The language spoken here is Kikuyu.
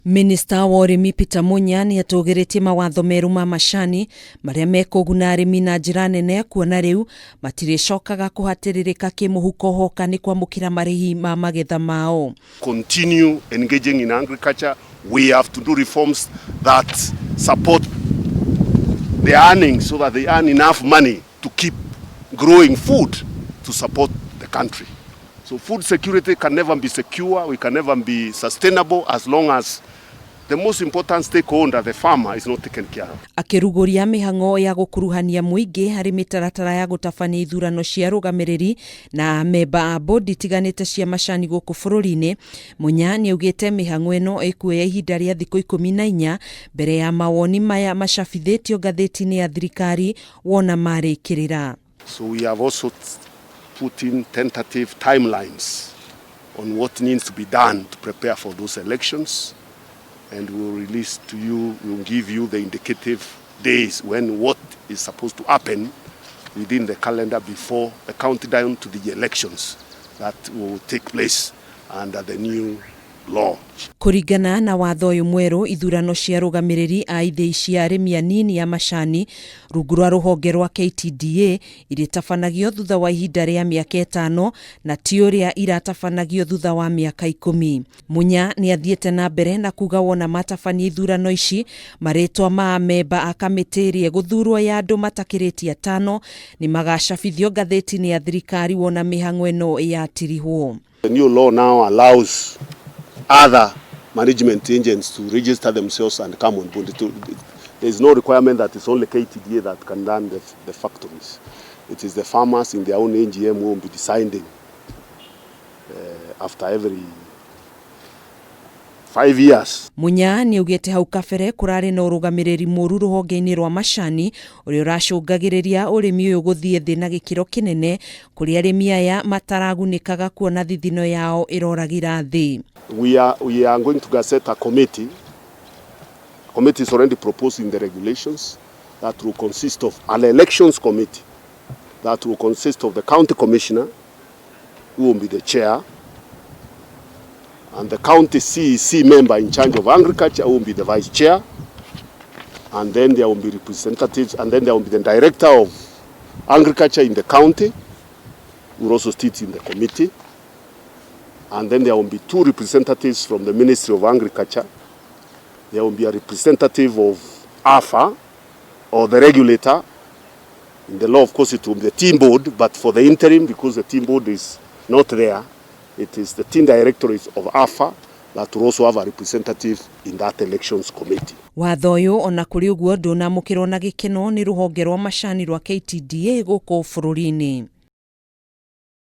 Minista wa ũrĩmi Peter Munya nĩ atũgĩrĩtie mawatho merũ ma macani marĩa mekũguna arĩmi na njĩra nene, kuona rĩu matirĩcokaga kũhatĩrĩrĩka kĩmũhuko hoka nĩ kwamũkĩra marĩhi ma magetha mao. Continue engaging in agriculture, we have to do reforms that support the earnings so that they earn enough money to keep growing food to support the country. So food security can never be secure, we can never be sustainable as long as the most important stakeholder, the farmer, is not taken care of. Akĩrugũria mĩhang'o ya gũkuruhania mũingĩ harĩ mĩtaratara ya gũtabania ithurano cia arũgamĩrĩri na amemba a bodi itiganĩte cia macani gũkũ bũrũri-inĩ, Munya nĩaugĩte mĩhang'o ĩno ĩkuoya ihinda rĩa thikũ 14 mbere ya mawoni maya macabithĩtio ngathĩti-inĩ ya thirikari wona marĩkĩrĩra. So we have also put in tentative timelines on what needs to be done to prepare for those elections, and we will release to you, we will give you the indicative days when what is supposed to happen within the calendar before the countdown to the elections that will take place under the new law. Kũringana na watho ũyũ mwerũ, ithurano cia arũgamĩrĩri a ithĩi cia arĩmi anini a macani rungu rwa rũhonge rwa KTDA irĩtabanagio thutha wa ihinda rĩa mĩaka 5 na ti ũrĩa iratabanagio thutha wa mĩaka 10. Munya nĩ athiĩte na mbere na kuga wona matabania ithurano ici, marĩtwa ma amemba a kamĩtĩ ĩrĩa ĩgũthurwo ya andũ matakĩrĩtie 5 nĩ magacabithio ngathĩti-inĩ ya thirikari wona mĩhang'o ĩno yatirihwo. The new law now allows other management agents to register themselves and come on board. There is no requirement that it's only KTDA that can run the factories. It is the farmers in their own AGM who will be deciding after every 5 years. Munya nĩ augĩte hau kabere kũrarĩ na ũrũgamĩrĩri mũru rũhonge-inĩ rwa macani ũrĩa ũracũngagĩrĩria ũrĩmi ũyũ gũthiĩ thĩ na gĩkĩro kĩnene, kũrĩa arĩmi aya mataragunĩkaga kuona thithino yao ĩroragĩra thĩ. We are going to gazette a committee. Committee is already proposed in the regulations that will consist of an elections committee that will consist of the county commissioner, who will be the chair, and the county CEC member in charge of agriculture, who will be the vice chair, and then there will be representatives, and then there will be the director of agriculture in the county, who will also sit in the committee, and then there will be 2 representatives from the Ministry of Agriculture. There will be a representative of AFA, or the regulator. In the law, of course, it will be the tea board, but for the interim, because the tea board is not there, it is the tea directorate of AFA that will also have a representative in that elections committee. Watho ũyũ ona kũrĩ ũguo ndũnamũkĩrwo na gĩkeno nĩ rũhonge rwa macani rwa KTDA gũkũ bũrũri-inĩ.